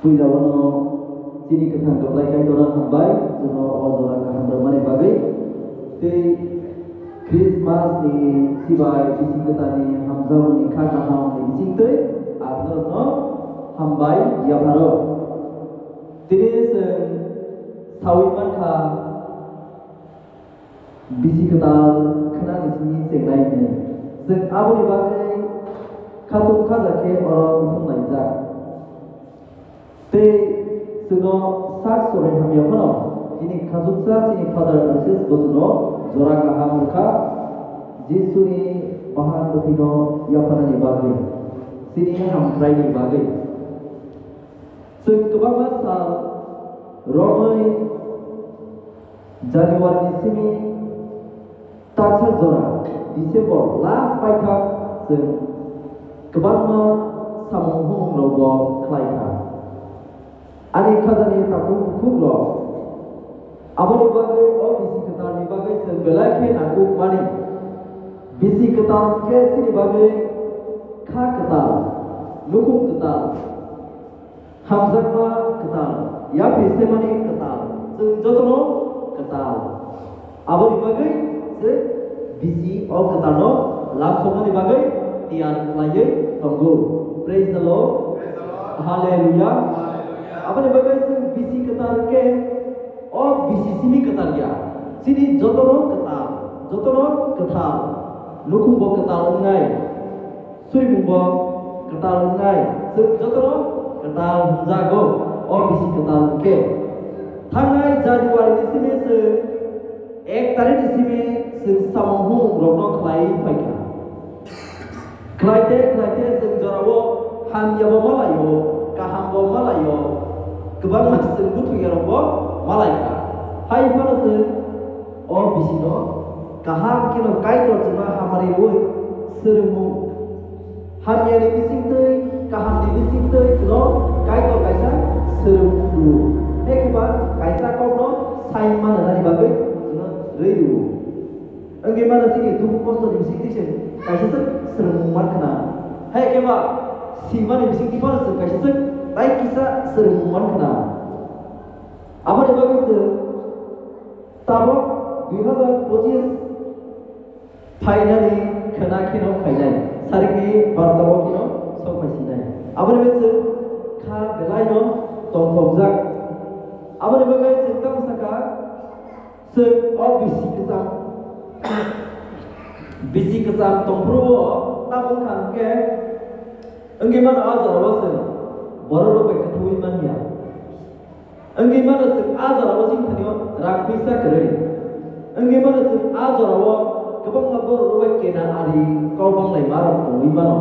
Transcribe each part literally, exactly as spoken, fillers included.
Puila wano chini kwthang kwplai Kaitorno hambai, chwngno o jora kaham rwmani bagwi. Tei Christmas ni sibai bisi kwtharni hamjakmani kha kahamni bisingtwi ang norokno hambai yapharo. Tini chwng sawi mankha, bisi kwtal khwnani simi chengnai hwnwi. Chwng aboni bagwi khatung khaja khe oro muthung laijak. Tei chwngno sak chorwi hamya phano chini khachuksa chini Father Francis bo chwngno jora kaham rwkha, Jisuni bahan bwthwino yapharnani bagwi, chini hamkraini bagwi. Chwng kwbangma sal romwi January ni simi Tatsha jora, December last paithak chwng kwbangma samung humung rokbo khlai kha. Ani khajani takhuk bukhuk rok. Aboni bagwi o bisi kwtalni bagwi chwng belai khe nangkuk mani. Bisi kwtal hwnkhe chini bagwi kha kwtal, nukhung kwtal. Hamjakma kwtal, yapri semani kwtal, chwng jotono kwtal. Aboni bagwi chwng bisi o kwtalno lamsoknani bagwi tiyar khlaiwi tongo. Praise the Lord. Praise the Lord. Hallelujah. Hallelujah. Aboni bagwi chwng bisi kwtal khe o bisi simi kwtal ya. Chini jotono kwtal, jotono kwtal. Nukhungbo kwtal wngnai. Surimungbo kwtal wngnai, chwng jotono kwtal hwnjago, o bisi kwtal hwnkhe. Thangnai January ni simi chwng ek tarikh ni simi chwng samung humung rokno khlai phaikha. Khlaite khlaite chwng jorao hamyabo malaio, kahambo malaio, kwbangma chwng buthukyarokbo malaikha. Hai phano chwng o bisino kaham kheno Kaitor chwngno hamari rwui swrwngmung. Hamyani bisingtwi, kahamni bisingtwi chwngno Kaitor kaisa swrwngmung rwo. Hekhe ba kaisa kokno sai mananani bagwi chwngno rwi rwo. Wngwi mano chini dukhu kostoni bisingtwi chwng kaisa swk swrwngmung man khna. Hekhe ba simani bisingtwi phano chwng kaisa swk tai kisa swrwngmung man khna. Aboni bagwi chwng tabok dui hazar pochis phainani khwna kheno phainai, sarikni barta o kheno sok phaisinai. Aboni bagwi chwng kha belaino tongthokjak. Aboni bagwi chwng tamo sakha, chwng o bisi kwcham, bisi kwcham tongphuru o tamo wngkha hwnkhe, wngwi mano a jorao chwng borok rok bai kwthangwi manya. Wngwi mano chwng a jorao chini thani o rang pisa kwrwi. Wngwi mano chwng a jorao kwbangma borok rok bai kena ari kok banglaima rok tongwi mano.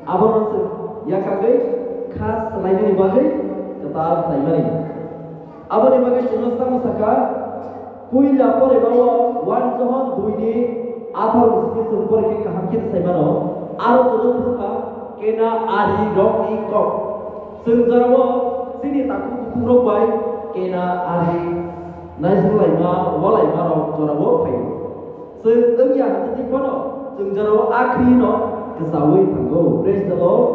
Abono chwng yakagwi kha swlainani bagwi kwtal khlaimani. Aboni bagwi chwngno tamo sakha, puila porima o one Johon dui ni atharo ni simi chwng pore khe kaham khe sai mano. Aro chwngno phunukha kena ari rokni kok. Chwng jorao chini takhuk bukhukrok bai kena ari naisinglaima, walaima rok jorao phaio. Chwng wngya hwnwi phano chwng jorao a khwino kwchaui thango. Praise the Lord.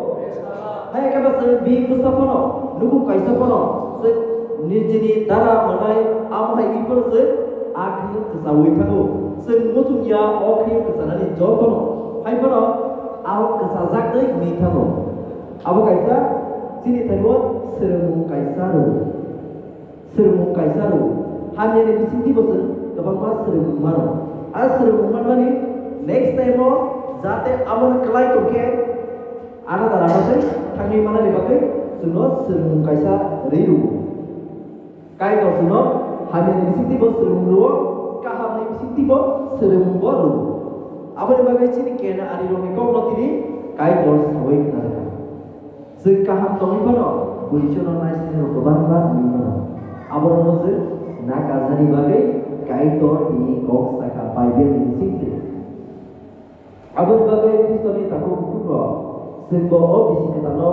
Hai khe ba chwng bini bwsa phano, nukhung kaisa phano chwng nijini dara mwnai amo hai wngwi phano chwng a khwino kwchaui thango. Chwng muchungya o khwino kwchanani jotono hai phano abo kwchajak tei wngwi thango. Abo kaisa chini thani o swrwngmung kaisa rw. Swrwngmung kaisa rw. Hamyani bisingtwi bo chwng kwbangma swrwngmung mano. A swrwngmung manmani next time o jate abono kwlai tongkhe, ano dara no tei thangwi manani bagwi chwngno swrwngmung kaisa rw. Kaitor chwngno hamyani bisingtwi bo swrwngmung rw, kahamni bisingtwi bo swrwngmung bo rw. Aboni bagwi chini kena ari rokni kokno tini Kaitor sawi khna rwkha. Chwng kaham tongwi phano buisono naisinai rok kwbangma wngwi mano. Abono chwng nakarjani bagwi Kaitor tini kok sakha Bible ni bisingtwi. Aboni bagwi Khristoni takhuk bukhukrok chwngbo o bisi kwtalno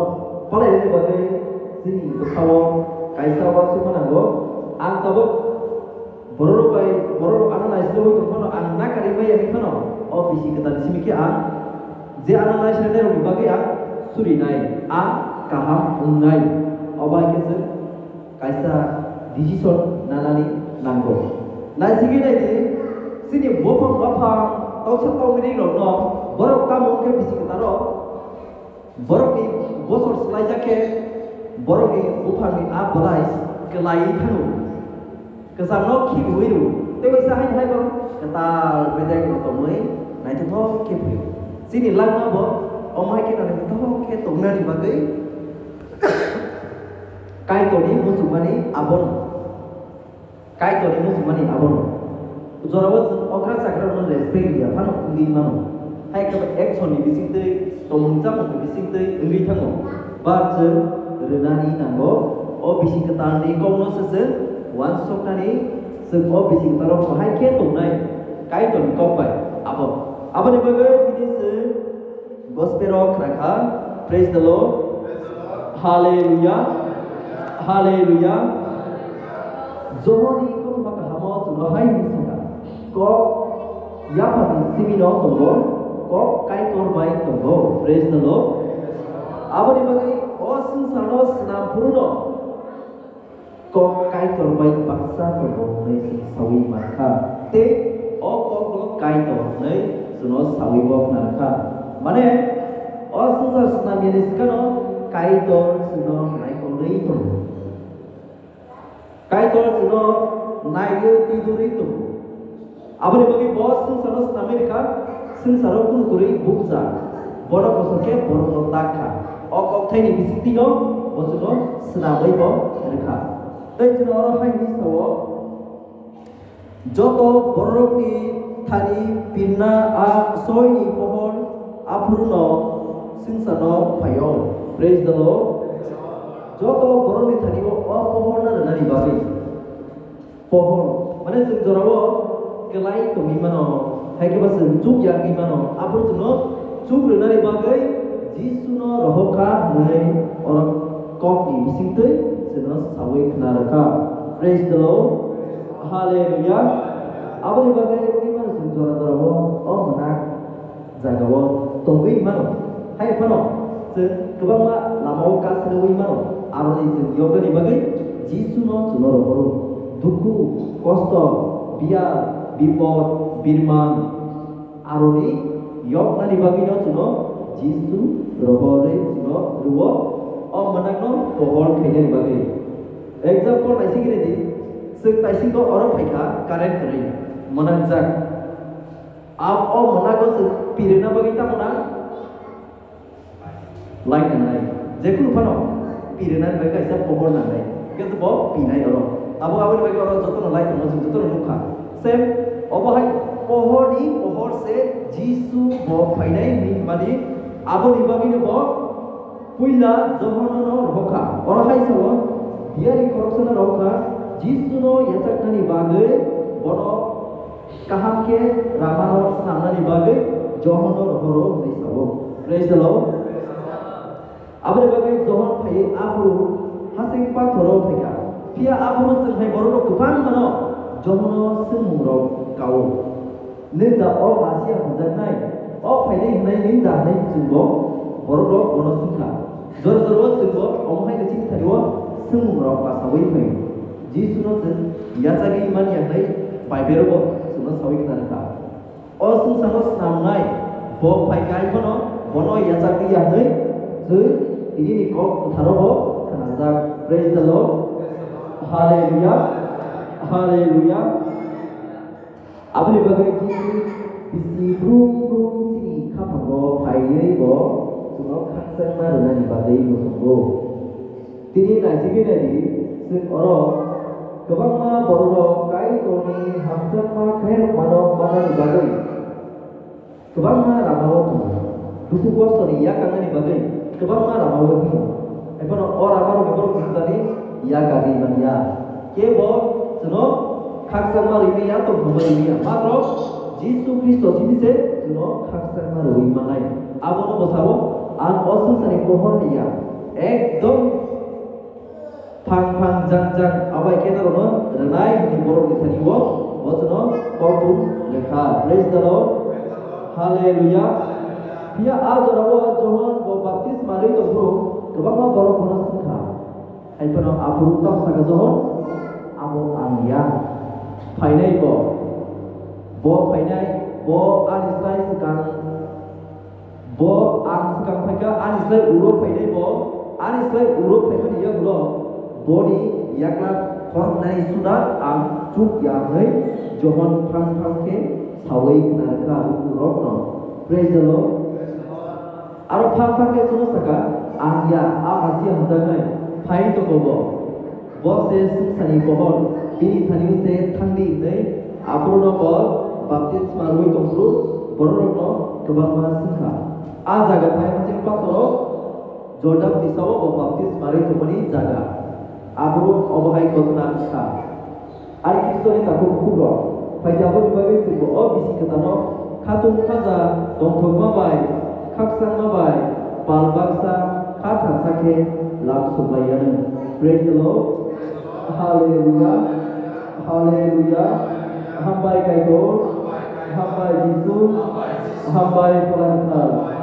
palainani bagwi chini bwkhao kaisa uansukma nango. Ang tabuk Borok rok bai, borok rok ano naisingwi tong phano ang nakarwi maya wngwi phano, o bisi kwtal simi khe ang je ano naisinai rokni bagwi ang surinai, ang kaham wngnai. Bai khe chwng kaisa decision nanani nango. Naisigwi naidi, chini buphang baphang toksa tongmani rokno borok tamo wngkhe bisi kwtaro, borokni bosor swlaijak khe borokni buphangni a bolai kwlaiwi thango. Kwchangno khibiwi rw, tei waisa haino hai borok kwtal bedek rw tongwi naithothok khe phai-o. Chini langma bo omo hai khe naithothok khe tongnani bagwi Kaitorni muchungmani abono. Kaitorni muchungmani abono. Jorao chwng okra chakrarokno respect ya phano wngwi mano. Hai khe action ni bisingtwi, tongmung chamung ni bisingtwi wngwi thango. Ba chwng rwnani nango. O bising kwtalni kokno se chwng uansuknani, chwng o bising kwtalo bahai khe tongnai Kaitorni kok bai. Abo, aboni bagwi tini chwng Gospel o khna kha, praise the Lord. Hallelujah. Hallelujah. Johon ni kothoma kahamo chwngno hai hwnwi sakha, kok yaphangni simi no tongo, kok Kaitor bai tongo. Praise the Lord. Aboni bagwi o swngcharno swnam phuru no kok Kaitor bai baksa tongo hwnwi chwng saui mankha. Tei o kokno Kaitor hwnwi chwngno saui bo khna rwkha. Mane, o swngchar swnamyani swkangno Kaitor chwngno naikolwi tongo. Kaitor chwngno naiwi twidulwi tongo. Aboni bagwi bo swngcharno swnamwi rwkha, swngcharo kunu kwrwi bukjak, bono kosor khe borokno tak kha. O kokthaini bisingtwino bo chwngno swnamwi bo rwkha. Tei chwngno oro hai hwnwi sao, joto bororokni thani pirna a soini pohor aphuruno swngcharno phaio. Praise the Lord. Joto borokni thani o pohorno rwnani bagwi. Pohor, mane chwng jorao kwlai tongwi mano, hai khe ba chwng chuk yagwi mano, aphuru chwngno chuk rwnani bagwi Jisuno rohor kha hwnwi oro kokni bisingtwi chwngno saui khna rwkha. Praise the Lord. Hallelujah. Aboni bagwi wngwi mano chwng jora jorao o mwnak jagao tongwi mano. Hai phano chwng kwbangma lamao kasirwi mano. Aroni chwng yoknani bagwi Jisuno chwngno rohoro. Dukhu, kosto, biyar, bipod, birman, aroni yoknani bagwino chwngno Jisu rohorwi chwngno rwo, o mwnakno pohor khainani bagwi. Example naisingni di, chwng taisingo oro phaikha current kwrwi, mwnakjak. Ab-, o mwnago chwng pirina bagwi tamo na? Light nangnai. Jekunu phano pirina bagwi kaisa pohor nangnai. Hwnkhe bo pinai oro. Abo aboni bagwi oro jotono light tongo, chwng jotono nukha. Same, obo hai pohorni pohor se Jisu bo phainai hwnwi hwnmani, aboni bagwino bo puila Johonono rohorkha. Oro hai sao, diyari khoroksano rohorkha, Jisuno yachaknani bagwi bono kaham khe ramano snamnani bagwi Johonno rohoro hwnwi sao. Praise the Lord. Aboni bagwi Johon phaiwi aphuru hasing pathoro phaikha. Phiya aphuru chwng hai bororok kwbangmano Johonno swngmungrok kao. Nwng da o Masia hwnjaknai? O phainai hwnwi nwng da hwnwi chwngbo bororok bono swngkha. Jora jorao chwngbo omo hai khe chini thani-o swngmungrok pasaui phaio. Jisuno chwng yachagwi manya hwnwi Bible-o bo chwngno saui khna rwkha. O swngcharno snamnai bo phaikha, hai phano bono yachagwi ya hwnwi chwng tinini kok kwtharo bo khnajak. Praise the Lord. Hallelujah. Hallelujah. Aboni bagwi Jisu bisi brum brum chini khaphango phaiwi bo chwngno khakchangma rwnani bagwi muchungo. Tini naisigwi naidi, chwng oro kwbangma bororok Kaitorni hamjakma khairokmano mannani bagwi kwbangma ramao tongo. Dukhu kostoni yakangnani bagwi kwbangma ramao tongo. Haiphano o ramarokni borok jwngjani yakarwi manya. Kebo chwngno khakchangma rwmanya, tongthokma rwmanya. Matro Jisu Khristo simi se chwngno khakchangma rwui mannai. Abono bwsao ang o swngcharni pohor hai ya. Ekdom Phang phang jang jang abai khe norokno rwnai hwnwi borokni thani-o bochno kokthum lekha. Praise the Lord. Hallelujah. Phiya a jorao Johon bo baptisma rwi tongphuru kwbangma borok bono swngkha, Hai phano aphuru tamo saka Johon, abo ang ya. Phainai bo. Bo phainai, bo ani slai swkang, bo ang swkang phaikha, ani slai uro phainai bo, ani slai uro phaimani yagulo boni yakla khoroknani suna ang chuk ya hwnwi Johon phang phang khe saui khna rwkha lukurokno. Praise the Lord. Aro phang phang khe chwngno saka, "Ang ya, a Masia hamjaknai, phai tongo bo. Bo se swngcharni pohor, bini thani-o se thang di," hwnwi aphuru nogo baptisma rwui tongphuru bororokno kwbangma swng kha. A jaga phai haching pathoro Jordan tisa-o bo baptisma rwui tongmani jaga. Aphuru obo hai ghotona wng kha. Ari Khristoni takhuk bukhuk rok, phaidi aboni bagwi chwngbo o bisi kwthano khatung khaja tongthokma bai, khakchangma bai, pal baksa kha thansa khe lam sukmaiyanw. Praise the Lord. Hallelujah. Hallelujah. Hambai Kaitor. Hambai Jisu. Hambai Phola Kwthar.